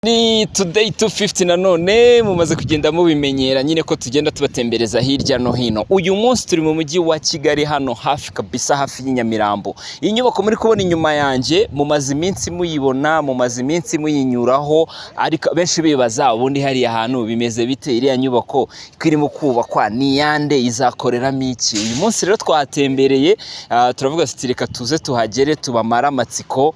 Ni Today 250 nanone, mumaze kugenda mubimenyera nyine ko tugenda tubatembereza hirya no hino. Uyu munsi turi mu mujyi wa Kigali, hano hafi kabisa, hafi y'inyamirambo. Iyi nyubako muri kubona inyuma yanjye mumaze iminsi muyibona, mumaze iminsi muyinyuraho, ariko benshi bibaza ubundi hariya hantu bimeze bite, iriya nyubako ko irimo kubakwa ni iyande, izakoreramo iki? Uyu munsi rero twahatembereye, turavuga tuti reka tuze tuhagere tubamare amatsiko,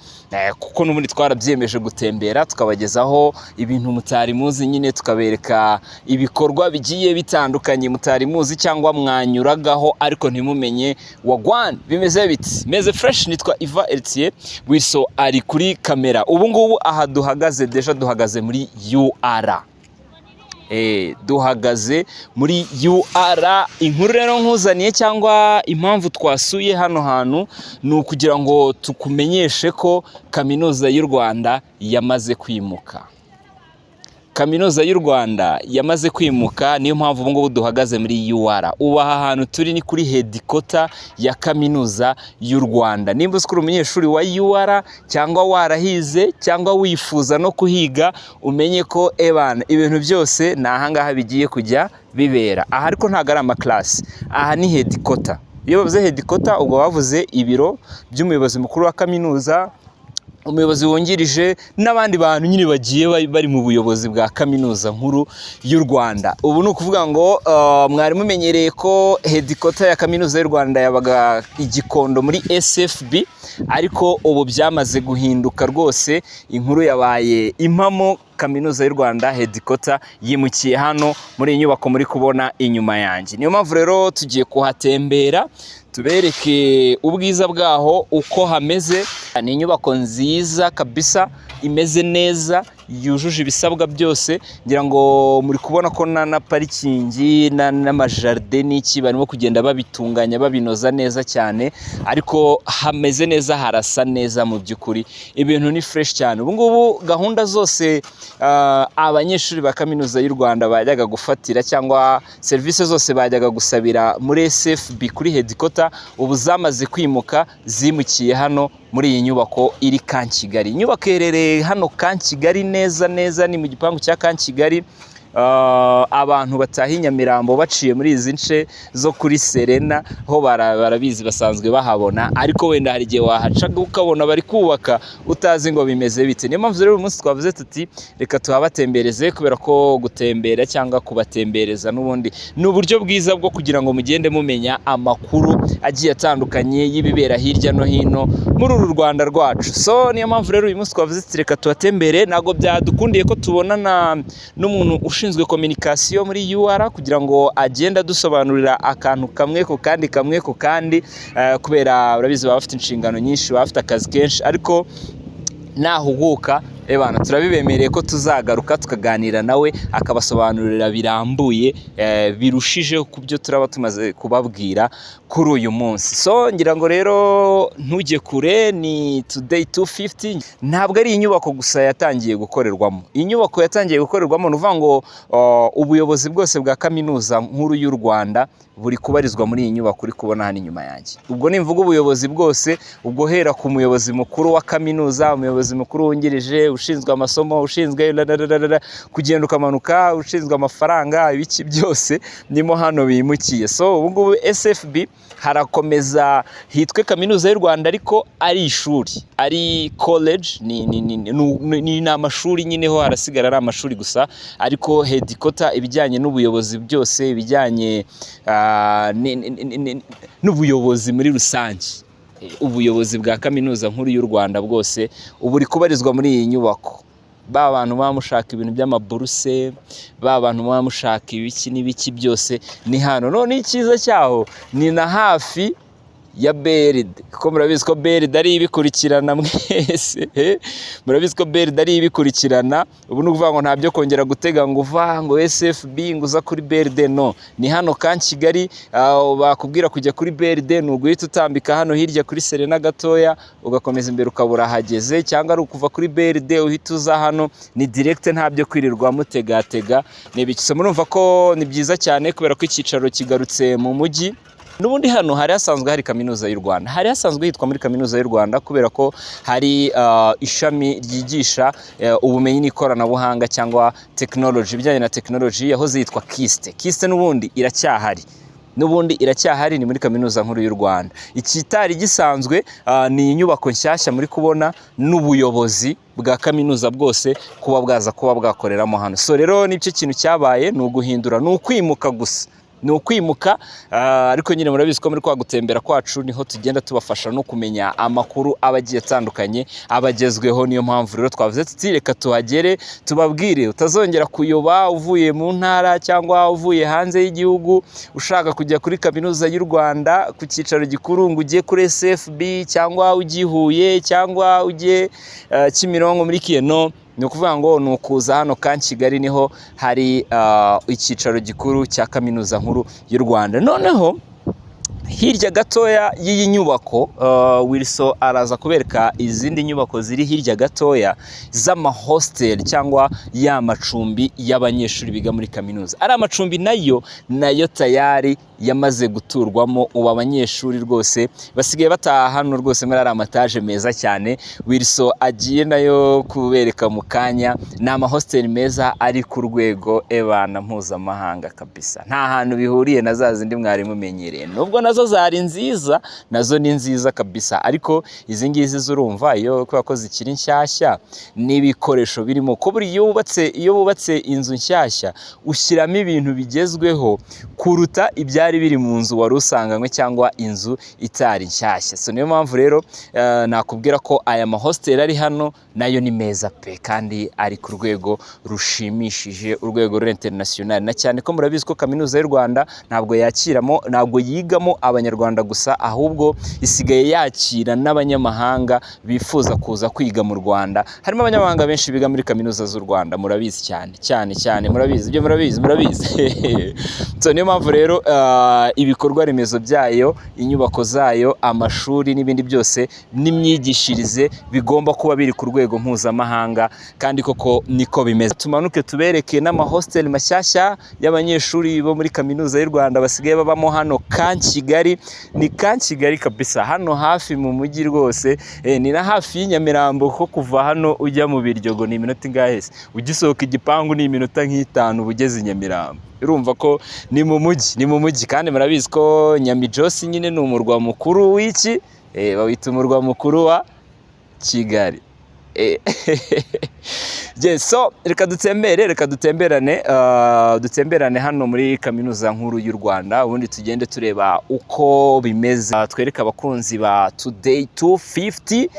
kuko n'ubundi twarabyemeje gutembera tukabagezaho ibintu mutari muzi nyine, tukabereka ibikorwa bigiye bitandukanye mutari muzi cyangwa mwanyuragaho ariko ntimumenye wagwan bimeze biti. Meze fresh, nitwa Iva Eritier Wilson ari kuri kamera. Ubu ngubu aha duhagaze, déjà duhagaze muri UR. Duhagaze muri UR. Inkuru rero nkuzaniye cyangwa impamvu twasuye hano hantu ni ukugira ngo tukumenyeshe ko Kaminuza y'u Rwanda yamaze kwimuka. Kaminuza y'u Rwanda yamaze kwimuka, niyo mpamvu ubu ngubu duhagaze muri UR. Ubu aha hantu turi ni kuri headquarter ya Kaminuza y'u Rwanda. Nimba uzi ko uri umunyeshuri wa UR cyangwa warahize cyangwa wifuza no kuhiga, umenye ko ebana ibintu byose ni ahangaha bigiye kujya bibera. Aha ariko ntabwo ari amaklasi, aha ni headquarter. Iyo bavuze headquarter ubwo bavuze ibiro by'umuyobozi mukuru wa kaminuza, umuyobozi wungirije n'abandi bantu nyine bagiye bari mu buyobozi bwa Kaminuza Nkuru y'u Rwanda. Ubu ni ukuvuga ngo mwari mumenyereye ko headquarter ya Kaminuza y'u Rwanda yabaga i Gikondo muri SFB, ariko ubu byamaze guhinduka rwose, inkuru yabaye impamo. Kaminuza y'u Rwanda headquarter yimukiye hano muri iyi nyubako muri kubona inyuma yanjye. Niyo mpamvu rero tugiye kuhatembera tubereke ubwiza bwaho uko hameze. Ni inyubako nziza kabisa, imeze neza, yujuje ibisabwa byose. Ngira ngo muri kubona ko na parikingi n'amajardin n'iki barimo kugenda babitunganya, babinoza neza cyane, ariko hameze neza, harasa neza mu by'ukuri, ibintu ni fresh cyane. Ubu ngubu gahunda zose abanyeshuri ba Kaminuza y'u Rwanda bajyaga gufatira cyangwa serivisi zose bajyaga gusabira muri SFB kuri headquarter, ubu zamaze kwimuka, zimukiye hano muri iyi nyubako iri Camp Kigali. Inyubako iherereye hano Camp Kigali neza neza, ni mu gipangu cya Camp Kigali. Abantu bataha i Nyamirambo baciye muri izi nce zo kuri Serena ho barabizi, basanzwe bahabona, ariko wenda hari igihe wahacaga ukabona bari kubaka utazi ngo bimeze bite. Niyo mpamvu rero uyu munsi twavuze tuti reka tuhabatembereze, kubera ko gutembera cyangwa kubatembereza n'ubundi ni uburyo bwiza bwo kugira ngo mugende mumenya amakuru agiye atandukanye y'ibibera hirya no hino muri uru Rwanda rwacu. So niyo mpamvu rero uyu munsi twavuze tuti reka tuhatembere. Ntabwo byadukundiye ko tubonana n'umuntu ushinzwe communication muri UR kugira ngo agende adusobanurira akantu kamwe ku kandi, kamwe ku kandi, kubera urabizi baba bafite inshingano nyinshi, baba bafite akazi kenshi, ariko nahuguka ebana turabibemereye ko tuzagaruka tukaganira nawe akabasobanurira birambuye, birushijeho ku byo turaba tumaze kubabwira kuri uyu munsi. So ngira ngo rero ntujye kure, ni Today 250. Ntabwo ari inyubako gusa yatangiye gukorerwamo. Inyubako yatangiye gukorerwamo, ni ukuvuga ngo ubuyobozi bwose bwa Kaminuza Nkuru y'u Rwanda buri kubarizwa muri iyi nyubako uri kubona hano inyuma yanjye. Ubwo nimvuga ubuyobozi bwose, ubwo hera ku muyobozi mukuru wa kaminuza, umuyobozi mukuru wungirije ushinzwe amasomo, ushinzwe rararara, kugenda ukamanuka, ushinzwe amafaranga, ibiki byose nimo hano bimukiye. So ubu ngubu SFB harakomeza hitwe Kaminuza y'u Rwanda, ariko ari ishuri, ari college, ni amashuri nyine, ho harasigara ari amashuri gusa, ariko headquarter, ibijyanye n'ubuyobozi byose, ibijyanye n'ubuyobozi muri rusange, ubuyobozi bwa Kaminuza Nkuru y'u Rwanda bwose ubu buri kubarizwa muri iyi nyubako. Ba bantu baba mushaka ibintu by'amaburuse, ba bantu baba mushaka ibiki n'ibiki byose ni hano. None icyiza cyaho ni na hafi ya BRD, kuko murabizi ko BRD ari ibikurikirana mwese, murabizi ko BRD ari ibikurikirana. Ubu ni ukuvuga ngo nta byo kongera gutega ngo uva ngo SFB ngo uza kuri BRD, no ni hano Camp Kigali. Bakubwira kujya kuri BRD ni uguhita utambika hano hirya kuri Serena gatoya, ugakomeza imbere ukabura hageze, cyangwa ari ukuva kuri BRD uhita uza hano, ni direct, nta byo kwirirwa mutegatega. Ni ibiki? So murumva ko ni byiza cyane kubera ko icyicaro kigarutse mu mujyi. N'ubundi hano hari hasanzwe hari Kaminuza y'u Rwanda, hari hasanzwe hitwa muri Kaminuza y'u Rwanda kubera ko hari ishami ryigisha ubumenyi n'ikoranabuhanga cyangwa tekinoloji, ibijyanye na tekinoloji, yahoze yitwa KIST. KIST n'ubundi iracyahari, n'ubundi iracyahari, ni muri Kaminuza Nkuru y'u Rwanda. Ikitari gisanzwe ni inyubako nshyashya muri kubona n'ubuyobozi bwa kaminuza bwose kuba bwaza kuba bwakoreramo hano. So rero nicyo kintu cyabaye, ni uguhindura, ni ukwimuka gusa, ni ukwimuka. Ariko nyine murabizi ko muri kwa gutembera kwacu niho tugenda tubafasha no kumenya amakuru aba agiye atandukanye abagezweho. Niyo mpamvu rero twavuze tuti reka tuhagere tubabwire, utazongera kuyoba uvuye mu ntara cyangwa uvuye hanze y'igihugu ushaka kujya kuri Kaminuza y'u Rwanda ku cyicaro gikuru, ngo ugiye kuri SFB cyangwa ugiye Huye cyangwa ugiye Kimironko muri Kiyeno. Ni ukuvuga ngo ni ukuza hano Camp Kigali, niho hari icyicaro gikuru cya Kaminuza Nkuru y'u Rwanda. Noneho hirya gatoya y'iyi nyubako, Wilson araza kubereka izindi nyubako ziri hirya gatoya z'amahostel cyangwa ya macumbi y'abanyeshuri biga muri kaminuza. Ari amacumbi nayo tayari yamaze guturwamo. Ubu abanyeshuri rwose basigaye bataha hano rwose muri ariya mataje meza cyane Wilson agiye nayo kubereka mu kanya. Ni amahostel meza ari ku rwego ebana mpuzamahanga kabisa, nta hantu bihuriye na za zindi mwari mumenyereye, nubwo nazo zari nziza, nazo ni nziza kabisa, ariko izi ngizi zurumva iyo kubera ko zikiri nshyashya n'ibikoresho birimo, ko buri iyo wubatse inzu nshyashya ushyiramo ibintu bigezweho kuruta ibyari biri mu nzu wari usanganywe cyangwa inzu itari nshyashya. So niyo mpamvu rero nakubwira ko aya mahostel ari hano nayo ni meza pe, kandi ari ku rwego rushimishije, urwego ruri international, na cyane ko murabizi ko Kaminuza y'u Rwanda ntabwo yakiramo, ntabwo yigamo Abanyarwanda gusa, ahubwo isigaye yakira n'abanyamahanga bifuza kuza kwiga mu Rwanda. Harimo abanyamahanga benshi biga muri kaminuza z'u Rwanda, murabizi cyane cyane cyane, murabizi ibyo, murabizi, murabizi. So niyo mpamvu rero ibikorwa remezo byayo, inyubako zayo, amashuri n'ibindi byose n'imyigishirize bigomba kuba biri ku rwego mpuzamahanga, kandi koko niko bimeze. Tumanuke tubereke n'amahostel mashyashya y'abanyeshuri bo muri Kaminuza y'u Rwanda basigaye babamo hano Camp Kigali. Ni Camp Kigali kabisa, hano hafi mu mujyi rwose, ni na hafi y'inyamirambo, ko kuva hano ujya mu Biryogo ni iminota ingahe se? Ugisohoka igipangu ni iminota nk'itanu uba ugeze i Nyamirambo. Urumva ko ni mu mujyi, ni mu mujyi, kandi murabizi ko Nyamijosi nyine ni umurwa mukuru w'iki, bawita umurwa mukuru wa Kigali. Yes, so reka dutembere, reka dutemberane, dutemberane hano muri Kaminuza Nkuru y'u Rwanda, ubundi tugende tureba uko bimeze. Twereke abakunzi ba Today 250,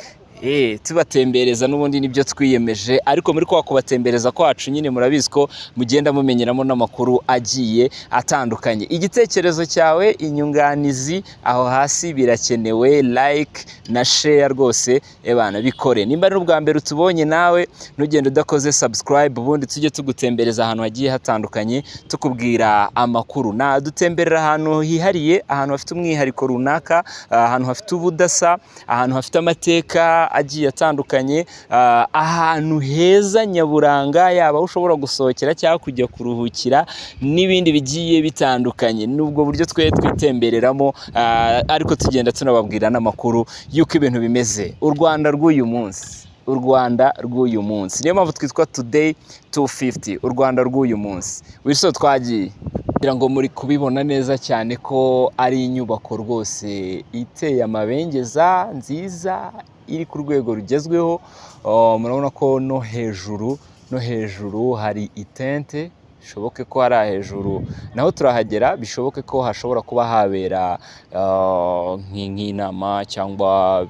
tubatembereza n'ubundi nibyo twiyemeje, ariko muri kwa kubatembereza kwacu nyine murabizi ko mugenda mumenyeramo n'amakuru agiye atandukanye. Igitekerezo cyawe, inyunganizi aho hasi birakenewe, like na share rwose ebana bikore. Nimba ari ubwa mbere utubonye nawe ntugende udakoze subscribe, ubundi tujye tugutembereza ahantu hagiye hatandukanye tukubwira amakuru. Na dutemberera ahantu hihariye, ahantu hafite umwihariko runaka, ahantu hafite ubudasa, ahantu hafite amateka agiye atandukanye, ahantu heza nyaburanga, yaba aho ushobora gusohokera cyangwa kujya kuruhukira n'ibindi bigiye bitandukanye. Nubwo buryo twe twitembereramo, ariko tugenda tunababwira n'amakuru y'uko ibintu bimeze. U Rwanda rw'uyu munsi, u Rwanda rw'uyu munsi, niyo mpamvu twitwa Today 250, u Rwanda rw'uyu munsi. Wiso twagiye kugira ngo muri kubibona neza cyane ko ari inyubako rwose iteye amabengeza, nziza, iri ku rwego rugezweho. Murabona ko no hejuru hari itente, bishoboke ko hari hejuru naho turahagera, bishoboke ko hashobora kuba habera nk'inama cyangwa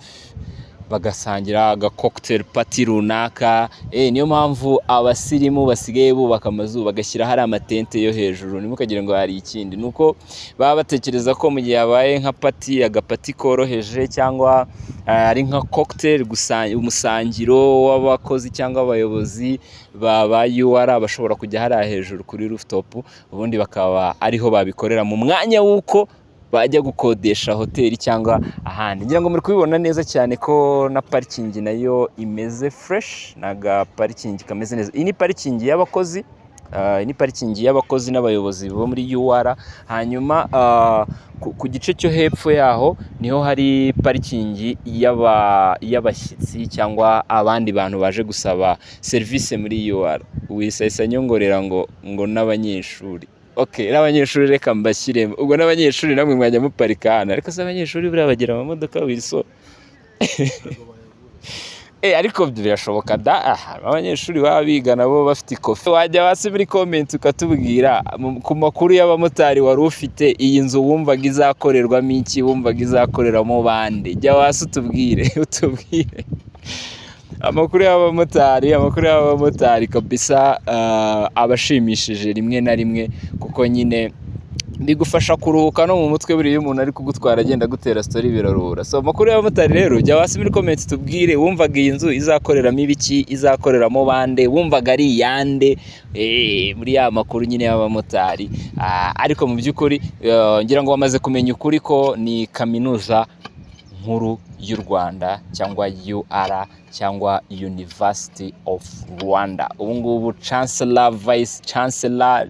bagasangira aga cocktail party runaka. Niyo mpamvu abasirimu basigaye bubaka amazu bagashyira hari amatente yo hejuru. Ntimukagire ngo hari ikindi, nuko baba batekereza ko mu gihe habaye nka party, agaparty koroheje cyangwa ari nka cocktail gusa, umusangiro w'abakozi cyangwa abayobozi ba UR bashobora kujya hariya hejuru kuri rooftop, ubundi bakaba ariho babikorera mu mwanya w'uko bajya gukodesha hoteli cyangwa ahandi. Ngira ngo muri kubibona neza cyane ko na parikingi nayo imeze fresh, ni agaparikingi kameze neza. Iyi ni parikingi y'abakozi. Ni parikingi y'abakozi n'abayobozi bo muri UR. Hanyuma ku gice cyo hepfo yaho niho hari parikingi y'abashyitsi cyangwa abandi bantu baje gusaba serivisi muri UR. Wisahise nyongorera ngo n'abanyeshuri. Okay, n'abanyeshuri reka mbashyiremo. Ubwo n'abanyeshuri namwe mwajya muparika hano. Ariko se abanyeshuri buriya bagira amamodoka, Wilson? Ariko birashoboka da, abanyeshuri baba biga nabo bafite ikofi. Wajya hasi muri comment ukatubwira ku makuru y'abamotari wari ufite, iyi nzu wumvaga izakorerwamo iki, wumvaga izakoreramo bande? Jya hasi utubwire amakuru y'abamotari kabisa. Abashimishije rimwe na rimwe, kuko nyine bigufasha kuruhuka no mu mutwe. Buriya iyo umuntu ari kugutwara agenda agutera story, biraruhura. So amakuru y'abamotari rero, jya hasi muri comment tubwire, wumvaga iyi nzu izakoreramo ibiki, izakoreramo bande, wumvaga ari iyande? Muri ya makuru nyine y'abamotari. Ariko mu by'ukuri ngira ngo bamaze kumenya ukuri ko ni Kaminuza Nkuru y'u Rwanda cyangwa UR cyangwa University of Rwanda. Ubu ngubu chancellor, vice chancellor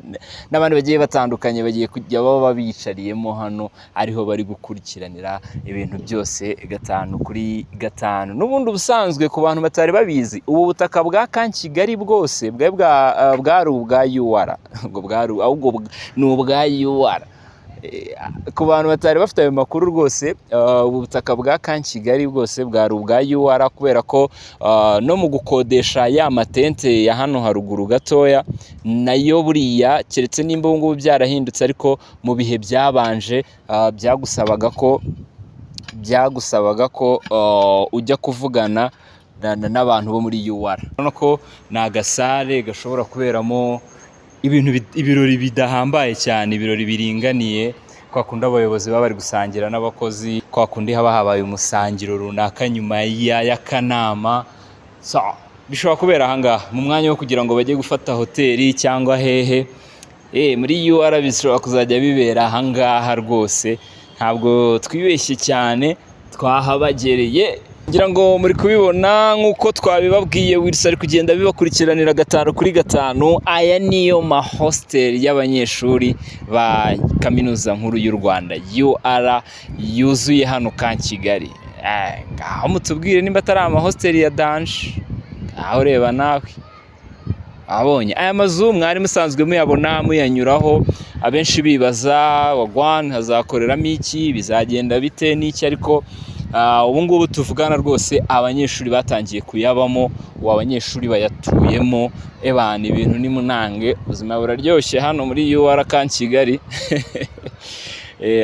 n'abandi bagiye batandukanye bagiye kujya baba bicariyemo hano, ariho bari gukurikiranira ibintu byose gatanu kuri gatanu. N'ubundi ubusanzwe, ku bantu batari babizi, ubu butaka bwa Camp Kigali bwose bwari bwari ubwa UR. Ubwo bwari, ahubwo ni ubwa UR. Ku bantu batari bafite ayo makuru rwose, ubu butaka bwa Camp Kigali bwose bwari ubwa UR, kubera ko no mu gukodesha ya matente ya hano haruguru gatoya nayo buriya, keretse nimba ubu ngubu byarahindutse, ariko mu bihe byabanje byagusaba ko ujya kuvugana n'abantu bo muri UR. Urabona ko ni agasare gashobora kuberamo ibintu ibirori bidahambaye cyane, ibirori biringaniye, kwa kundi abayobozi baba bari gusangira n'abakozi, kwa kundi haba habaye umusangiro runaka nyuma y'akanama. So, bishobora kubera ahangaha mu mwanya wo kugira ngo bajye gufata hoteli cyangwa hehe. Muri UR bishobora kuzajya bibera ahangaha rwose. Ntabwo twibeshye cyane, twahabagereye. Ngira ngo muri kubibona nk'uko twabibabwiye, Wilson ari kugenda bibakurikiranira gatanu kuri gatanu. Aya niyo mahositeli y'abanyeshuri ba Kaminuza Nkuru y'u Rwanda UR yuzuye hano Camp Kigali. Ngaho mutubwire nimba atari amahositeli ya danger. Ngaho reba nawe, abonye aya mazu mwari musanzwe muyabona muyanyuraho, abenshi bibaza wagwan hazakoreramo iki, bizagenda bite n'iki, ariko ubu ngubu tuvugana rwose abanyeshuri batangiye kuyabamo, ubu abanyeshuri bayatuyemo. Ebana, ibintu ni munange, ubuzima buraryoshye hano muri UR Camp Kigali.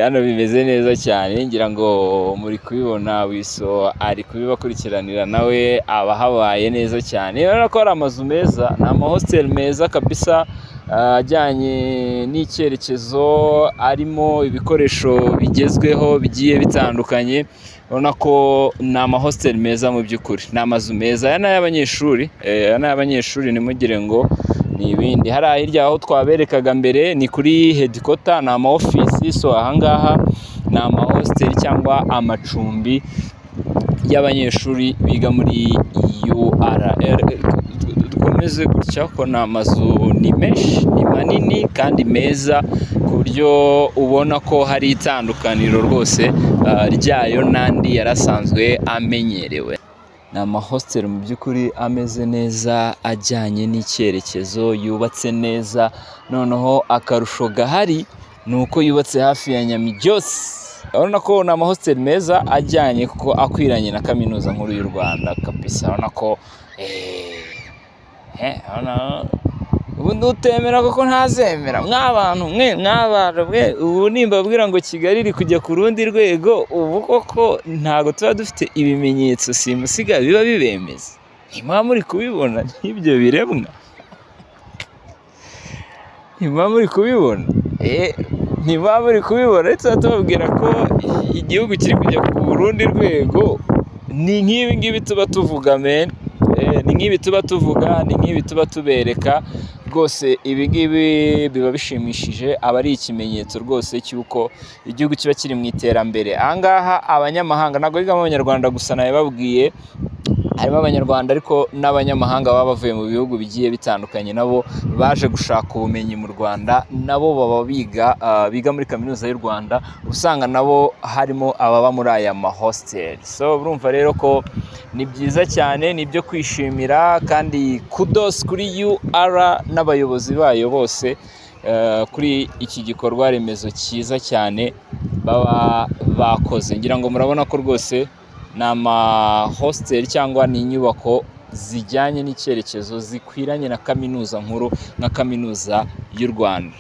Hano bimeze neza cyane, ngira ngo muri kubibona. Wiso ari kubibakurikiranira, nawe aba habaye neza cyane. Urabona ko ari amazu meza, ni amahositeli meza kabisa, ajyanye n'icyerekezo, arimo ibikoresho bigezweho bigiye bitandukanye. Urabona ko ni amahositeli meza mu by'ukuri, ni amazu meza. Aya ni ay'abanyeshuri, aya ni ay'abanyeshuri, ntimugire ngo ni ibindi. Hariya hirya aho twaberekaga mbere ni kuri headquarter, ni ama office. So ahangaha ni amahositeli cyangwa amacumbi y'abanyeshuri biga muri UR. Dukomeze gutya ko ni amazu, ni menshi, ni manini kandi meza, ku buryo ubona ko hari itandukaniro rwose ryayo n'andi yarasanzwe amenyerewe. Ni amahositeli mu by'ukuri ameze neza, ajyanye n'icyerekezo, yubatse neza. Noneho akarusho gahari ni uko yubatse hafi ya Nyamibyose. Urabona ko ni amahositeli meza ajyanye, kuko akwiranye na Kaminuza Nkuru y'u Rwanda kabisa. Urabona ko ubu ntutemera kuko ntazemera. Mwabantu mwe, mwabantu mwe, ubu nimbabwira ngo Kigali iri kujya ku rundi rwego, ubu koko ntabwo tuba dufite ibimenyetso simusiga biba bibemeza? Ntimuba muri kubibona n'ibyo biremwa? Ntimuba muri kubibona? Ntimuba muri kubibona? Ariko tuba tubabwira ko igihugu kiri kujya ku rundi rwego, ni nk'ibi ngibi tuba tuvuga men. Ni nk'ibi tuba tuvuga, ni nk'ibi tuba tubereka rwose. Ibi ngibi biba bishimishije, aba ari ikimenyetso rwose cy'uko igihugu kiba kiri mu iterambere. Aha ngaha abanyamahanga, ntabwo bigamo Abanyarwanda gusa, nabibabwiye. Harimo Abanyarwanda, ariko n'abanyamahanga baba bavuye mu bihugu bigiye bitandukanye, nabo baje gushaka ubumenyi mu Rwanda, nabo baba biga muri Kaminuza y'u Rwanda. Usanga nabo harimo ababa muri aya mahositeli. So urumva rero ko ni byiza cyane, ni ibyo kwishimira, kandi kudos kuri UR n'abayobozi bayo bose kuri iki gikorwa remezo cyiza cyane baba bakoze. Ngira ngo murabona ko rwose ni amahositeli cyangwa ni inyubako zijyanye n'icyerekezo, zikwiranye na kaminuza nkuru nka Kaminuza y'u Rwanda.